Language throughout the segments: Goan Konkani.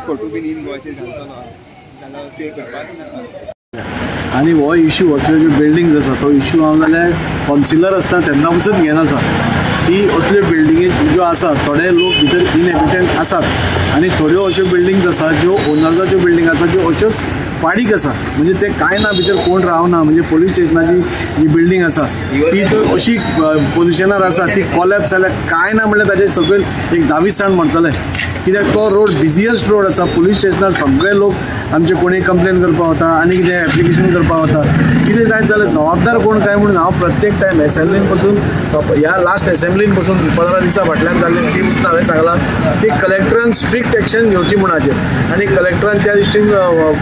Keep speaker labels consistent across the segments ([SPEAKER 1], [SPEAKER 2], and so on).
[SPEAKER 1] फोटो बी इन गोवाचेर घालतलो जाल्यार पे करपाक नाका.
[SPEAKER 2] आनी हो इशू असल्यो ज्यो बिल्डींग्स आसा तो इशू हांव जाल्यार कावन्सिलर आसता तेन्ना पसून घेन आसा की असल्यो बिल्डिंगी ज्यो आसा थोडे लोक भितर इनहेबिटंट आसात आनी थोड्यो अश्यो बिल्डिंग्स आसा ज्यो ओनर्साच्यो बिल्डींग आसा ज्यो अश्योच पाडीक आसा, म्हणजे ते कांय ना भितर कोण रावना. म्हणजे पोलीस स्टेशनाची जी बिल्डींग आसा ती तर अशी पोजिशनार आसा ती कोलॅप्स जाल्यार कांय ना म्हणल्यार ताजे सकयल एक 10-20 जाण मरतले. कित्याक तो रोड बिजिएस्ट रोड आसा. पोलीस स्टेशनार सगळे लोक आमचे कोणी कंप्लेन करपाक वता आनी कितें एप्लिकेशन करपाक वता, कितें जायत जाल्यार जबाबदार कोण काय म्हणून हांव प्रत्येक टायम एसेंब्लीन पसून ह्या लास्ट एसेंब्लीन पसून 15 दिसां फाटल्यान जाल्ले ती पसून हांवें सांगलां की कलेक्टरान स्ट्रिक्ट एक्शन घेवची म्हूण हाचेर आनी कलेक्टरान त्या दृश्टीन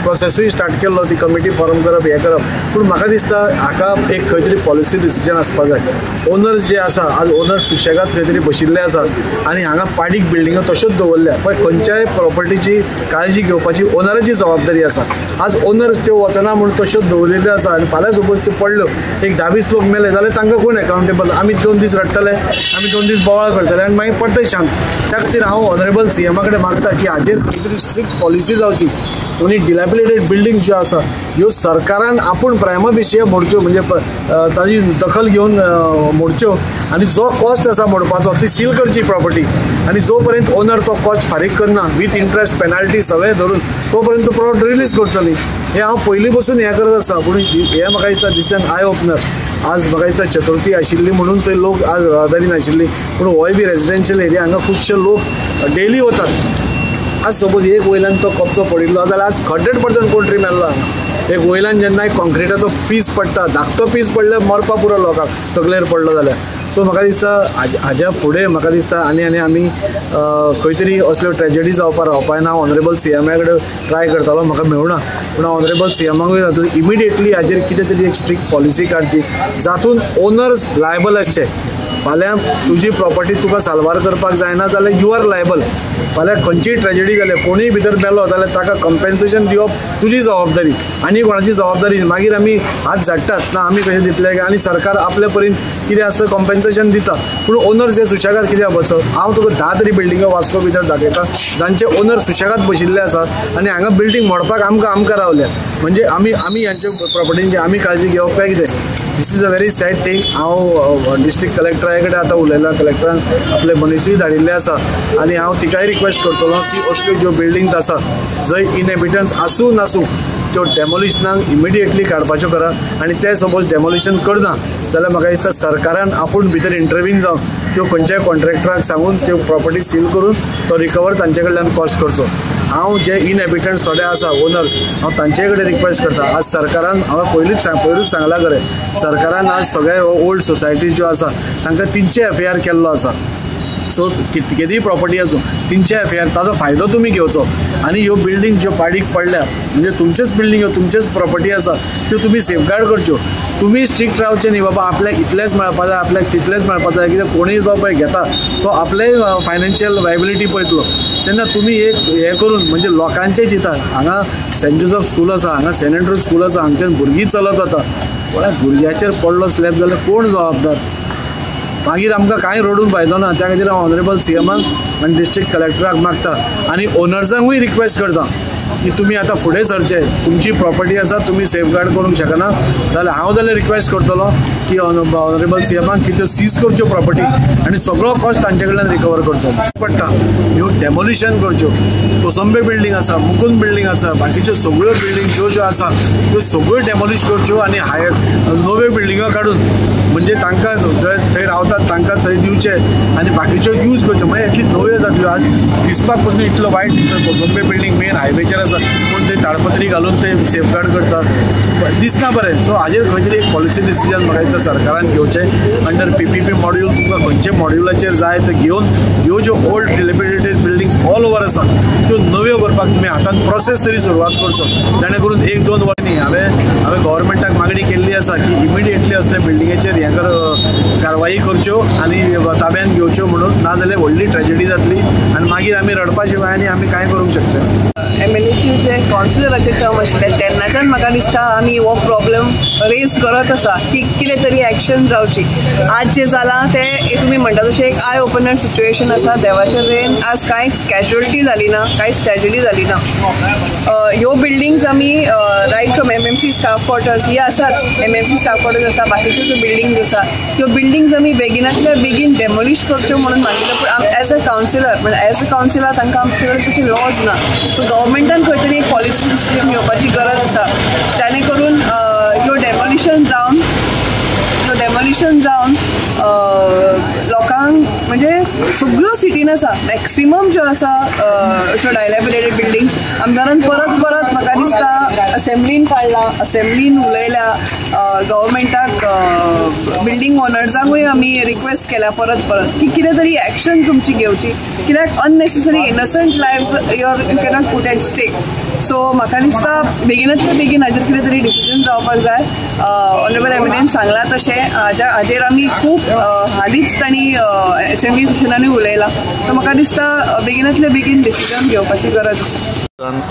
[SPEAKER 2] प्रोसेसूय स्टार्ट केल्लो, ती कमिटी फॉर्म करप हें करप. पूण म्हाका दिसता हाका एक खंय तरी पॉलिसी डिसिजन आसपाक जाय. ओनर्स जे आसा आज ओनर्स सुशेगाद खंय तरी बशिल्ले आसात आनी हांगा पाडीक बिल्डिंगो तश्योच दवरल्या, पळय खंयच्याय प्रॉपर्टीची काळजी घेवपाची ओनराची जबाबदारी आसा. आज ओनर्स त्यो वचना म्हूण तश्योच दवरिल्ल्यो आसा आनी फाल्यां सपोज त्यो पडल्यो एक 10-20 लोक मेले जाल्यार तांकां कोण एकाउंटेबल? आमी 2 दीस रडटले, आमी 2 दीस बोवाळ करतले आनी मागीर परते शांत. त्या खातीर हांव ऑनरेबल सीएमा कडेन मागता की हाजेर खंय तरी स्ट्रिक्ट पॉलिसी जावची आनी डिलॅपिडेटेड बिल्डिंग्स ज्यो आसा ह्यो सरकारान आपूण प्रायमा फेशिया मोडच्यो, म्हणजे ताजी दखल घेवन मोडच्यो आनी जो कॉस्ट आसा मोडपाचो ती सील करची प्रॉपर्टी आनी जो पर्यंत ओनर तो कॉस्ट फारीक करना विथ इंट्रस्ट पेनाल्टी सगळें धरून तो पर्यंत तो प्रोडक्ट रिलीज करचो न्ही. हें हांव पयलीं पसून हें करत आसा. पूण हें म्हाका दिसता दीस एन I opener. आज म्हाका दिसता चतुर्थी आशिल्ली म्हणून थंय लोक आज येरादारी नाशिल्ली, पूण होय बी रेजिडेन्शियल एरिया हांगा खुबशे लोक डेली वतात. आज सपोज एक वयल्यान तो कपचो पडिल्लो जाल्यार आज 100% कोण तरी मेल्लो हांगा. एक वयल्यान जेन्ना एक कॉन्क्रिटाचो पीस पडटा, धाकटो पीस पडल्यार मरपा पुरो लोकांक तकलेर पडलो जाल्यार. सो म्हाका दिसता हाज्या फुडें म्हाका दिसता आनी आनी आमी खंय तरी असल्यो ट्रेजडी जावपाक रावपाक ना. ऑनरेबल सीएमा कडेन ट्राय करतालो, म्हाका मेळुना, पूण ऑनरेबल सीएमाकूय जातूंत इमिडिएटली हाजेर कितें तरी एक स्ट्रिक्ट पॉलिसी काडची जातून ओनर्स लायबल आसचे. फाल्यां तुजी प्रॉपर्टी तुका साल्वार करपाक जायना जाल्यार you are liable. फाल्यां खंयचीय ट्रेजडी जाल्या कोणूय भितर मेलो जाल्यार ताका कंपेन्सेशन दिवप तुजी जबाबदारी आनी कोणाची जबाबदारी. मागीर आमी हात झाडटात ना आमी कशें दितले आनी सरकार आपले परीन कितें आसता कंपेन्सेशन दिता, पूण ओनर्स हे सुशेगाद कित्याक बसप? हांव तुका 10 तरी बिल्डिंगो वास्को भितर दाखयता जांचे ओनर सुशेगाद बशिल्ले आसा आनी हांगा बिल्डींग मोडपाक आमकां आमकां रावल्या. म्हणजे आमी आमी ह्यांच्या प्रॉपर्टींची आमी काळजी घेवप काय कितें? This is a very sad thing. हांव डिस्ट्रिक्ट कलेक्टरा कडेन आतां उलयलां, कलेक्टरान आपले मनिसूय धाडिल्ले आसा आनी हांव तिकाय रिक्वेस्ट करतलो की असल्यो ज्यो बिल्डिंग्स आसा जंय इनहेबिटंट्स आसूं नासूं त्यो डेमोलिशनाक इमिडिएटली काडपाच्यो करा आनी ते सपोज डेमोलिशन करना जाल्यार म्हाका दिसता सरकारान आपूण भितर इंटरवीन जावन त्यो खंयच्याय कॉन्ट्रॅक्टराक सांगून त्यो प्रॉपर्टी सील करून तो रिकवर तांचे कडल्यान कॉस्ट करचो. हांव जे इनहेबिटंट्स थोडे आसा ओनर्स हांव तांचे कडेन रिक्वेस्ट करता. आज सरकारान हांवें पयरूच सांगलां खरें, सरकारान आज सगळे ओल्ड सोसायटीज ज्यो आसा तांकां 300 FIR केल्लो आसा. सो केदीय प्रॉपर्टी आसूं 300 FIR ताजो फायदो तुमी घेवचो आनी ह्यो बिल्डींग ज्यो पाडीक पडल्या म्हणजे तुमच्योच बिल्डींग ह्यो तुमच्योच प्रॉपर्टी आसा त्यो तुमी सेफगार्ड करच्यो. तुमी स्ट्रिक्ट रावचे न्ही बाबा आपल्याक इतलेंच मेळपा जाय आपल्याक तितलेंच मेळपा जाय, कित्याक कोणूय जो पळय घेता तो आपले फायनान्शियल वायबिलिटी पळयतलो. तेन्ना तुमी एक हें करून म्हणजे लोकांचें चिंता. हांगा सेंट जोजफ स्कूल आसा, हांगा सेंट एन्ड्रूज स्कूल आसा, हांगच्यान भुरगीं चलत वता, कोणा भुरग्याचेर पडलो स्लॅब जाल्यार कोण जबाबदार? मागीर आमकां कांय रडून फायदो ना. त्या खातीर हांव ऑनरेबल सीएमाक आनी डिस्ट्रिक्ट कलेक्टराक मागता आनी ओनर्सांकूय रिक्वेस्ट करता की तुमी आतां फुडें सरचे, तुमची प्रॉपर्टी आसा तुमी सेफगार्ड करूंक शकना जाल्यार हांव जाल्यार रिक्वेस्ट करतलो की ऑनरेबल सीएमाक की त्यो सीज करच्यो प्रॉपर्टी आनी सगळो कॉस्ट तांचे कडल्यान रिकवर करचो पडटा. ह्यो डेमोलिशन करच्यो. कोसंबे बिल्डींग आसा, मुकुंद बिल्डींग आसा, बाकीच्यो सगळ्यो बिल्डींग ज्यो ज्यो आसा त्यो सगळ्यो डेमोलिश करच्यो आनी हायर नव्यो बिल्डिंगो काडून म्हणजे तांकां थंय रावतात तांकां थंय दिवचे आनी बाकीच्यो यूज करच्यो. म्हणजे एटलीस्ट नव्यो जातल्यो. आज दिसपाक पसून इतलो वायट दिसता. कोसंबे बिल्डींग मेन हायवेचेर आसा पूण ते ताडपत्री घालून ते सेफगार्ड करतात, दिसना बरें. सो हाजेर खंय तरी एक पॉलिसी डिसिजन म्हाका दिसता सरकारान घेवचें. अंडर PPP module तुमकां खंयचे मॉड्युलाचेर जाय ते घेवन ह्यो ज्यो old dilapidated buildings all over आसा त्यो नव्यो करपाक तुमी हातान प्रोसेस तरी सुरवात करचो, जाणे करून 1-2 वर्सांनी हांवें गव्हर्मेंटाक मागणी केल्ली आसा की इमिडिएटली असल्या बिल्डिंगेचेर हें कारवाई करच्यो आनी ताब्यान घेवच्यो म्हणून, नाजाल्यार व्हडली ट्रेजडी जातली आनी मागीर मागीर आमी रडपा शिवाय आनी आमी कांय करूंक शकचे.
[SPEAKER 3] एमएलएची जे कावन्सिलराचे टर्म आशिल्ले तेन्नाच्यान म्हाका दिसता आमी हो प्रॉब्लम रेज करत आसा की कितें तरी एक्शन जावची. आज जें जालां तें तुमी म्हणटा तशें एक I opener situation आसा. देवाच्या दयेन आज कांयच कॅज्युअलिटी जाली ना, कांयच ट्रेजडी जाली ना. ह्यो बिल्डिंग्स आमी right from MMC staff quarters ही आसाच, एमएमसी स्टाफ क्वॉर्टर्स आसा, बाकीच्यो ज्यो बिल्डिंग्स आसा त्यो बिल्डिंग्स आमी बेगिनांतल्या बेगीन डेमोलिश करच्यो म्हणून मागिल्लें. पूण एज अ कावन्सिलर म्हणजे एज अ कावन्सिलर तांकां आमचे कडेन तशे लॉज ना. सो गव्हर्मेंटान खंय तरी एक पॉलिसी सिस्टम घेवपाची गरज आसा, जाणे करून ह्यो डेमोलिशन जावन लोकांक म्हणजे सगळ्यो सिटीन आसा मॅक्सिमम ज्यो आसा अश्यो डायलॅपिडेटेड बिल्डिंग्स आमदारान परत परत म्हाका दिसता असेंब्लीन काडला, असेंब्लीन उलयल्या, गव्हर्मेंटाक बिल्डींग ओनर्सांकूय आमी रिक्वेस्ट केल्या परत परत की कितें तरी एक्शन तुमची घेवची, कित्याक unnecessary innocent lives your you cannot put at stake. So म्हाका दिसता बेगिनातल्या बेगीन हाजेर कितें तरी डिसिजन जावपाक जाय. ऑनरेबल एमएलएन सांगलां तशें हाजेर आमी खूब हालींच तांणी असेंब्ली सेशनांनी उलयलां. सो म्हाका दिसता बेगिनातल्या बेगीन डिसिजन घेवपाची गरज आसा.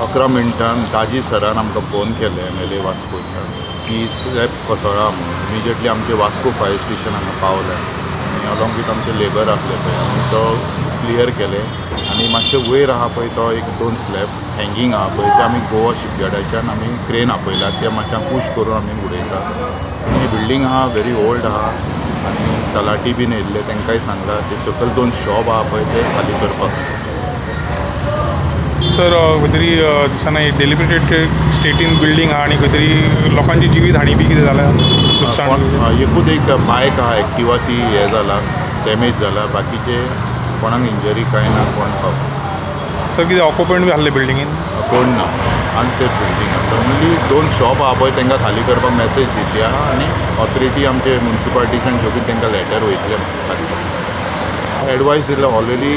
[SPEAKER 4] 11 मिनटान दाजी सरान आमकां फोन केले एमएलए वास्कोच्यान की स्लॅब कोसळ्ळा म्हणून. इमिजिएटली आमचे वास्को फायर स्टेशन हांगा पावलें आनी अलॉंग वीथ आमचे लेबर आसले पळय आमी तो क्लियर केले आनी मातशें वयर आहा पळय तो एक 2 स्लॅब हँगींग आहा पळय ते आमी गोवा शिपयार्डाच्यान आमी क्रेन आपयला, ते मातशें पुश करून आमी उडयता. आनी बिल्डींग आहा व्हेरी ओल्ड आहा आनी तलाटी बीन येयल्ले तांकांय सांगलां ते सकयल 2 शॉप आहा पळय ते खाली करपाक.
[SPEAKER 5] सर खंय तरी दिसना डेलिबरेटेड स्टेटीन बिल्डींग आहा आनी खंय तरी लोकांची जिवीत हानी बी कितें जाल्या नुकसाण.
[SPEAKER 4] एकूच एक बायक आहा एक्टिवा ती हें जाला डॅमेज जाला, बाकीचे कोणाक इंजरी कांय ना. कोण
[SPEAKER 5] सर कितें ऑक्युपंट बी आहले बिल्डिंगेन?
[SPEAKER 4] कोण ना, अनसेफ बिल्डींग आसा. ओन्ली 2 शॉप आहा पळय तांकां खाली करपाक मॅसेज दिल्ली आहा आनी ऑथॉरिटी आमचे म्युनिसिपालिटीच्यान शेवटी तांकां लेटर वयतलें खाली करपाक. एडवायस दिला ऑलरेडी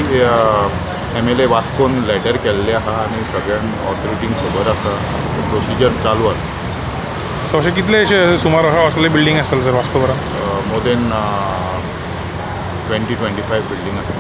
[SPEAKER 4] एमएलए वास्कोन लेटर केल्ले आहा आनी सगळ्यांक ऑथॉरिटींक खबर आसा, प्रोसिजर चालू आसा.
[SPEAKER 5] सो अशें कितले सुमार असले बिल्डींग आसतले सर वास्को बरा?
[SPEAKER 4] मोर देन 20-25 बिल्डींग आसा.